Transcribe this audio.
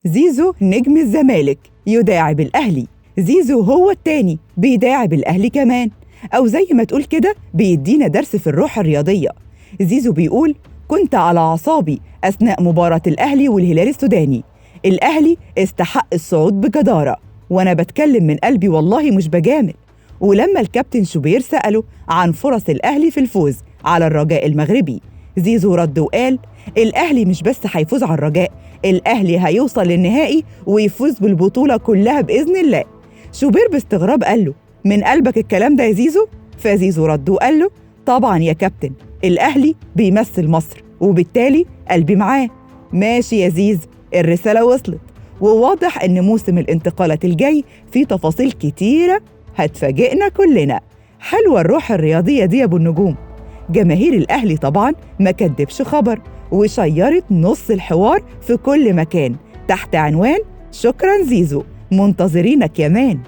زيزو نجم الزمالك يداعب الأهلي. زيزو هو التاني بيداعب الأهلي كمان، أو زي ما تقول كده بيدينا درس في الروح الرياضية. زيزو بيقول: كنت على أعصابي أثناء مباراة الأهلي والهلال السوداني، الأهلي استحق الصعود بجدارة، وأنا بتكلم من قلبي والله مش بجامل. ولما الكابتن شوبير سأله عن فرص الأهلي في الفوز على الرجاء المغربي، زيزو رد وقال: الأهلي مش بس هيفوز على الرجاء، الأهلي هيوصل للنهائي ويفوز بالبطولة كلها بإذن الله. شوبير باستغراب قال له: من قلبك الكلام ده يا زيزو؟ فزيزو رد وقال له: طبعا يا كابتن، الأهلي بيمثل مصر وبالتالي قلبي معاه. ماشي يا زيزو، الرسالة وصلت، وواضح إن موسم الانتقالات الجاي فيه تفاصيل كتيرة هتفاجئنا كلنا. حلوة الروح الرياضية دي يا أبو النجوم. جماهير الأهلي طبعا ما كدبش خبر وشيرت نص الحوار في كل مكان تحت عنوان شكرا زيزو، منتظرينك يا مان.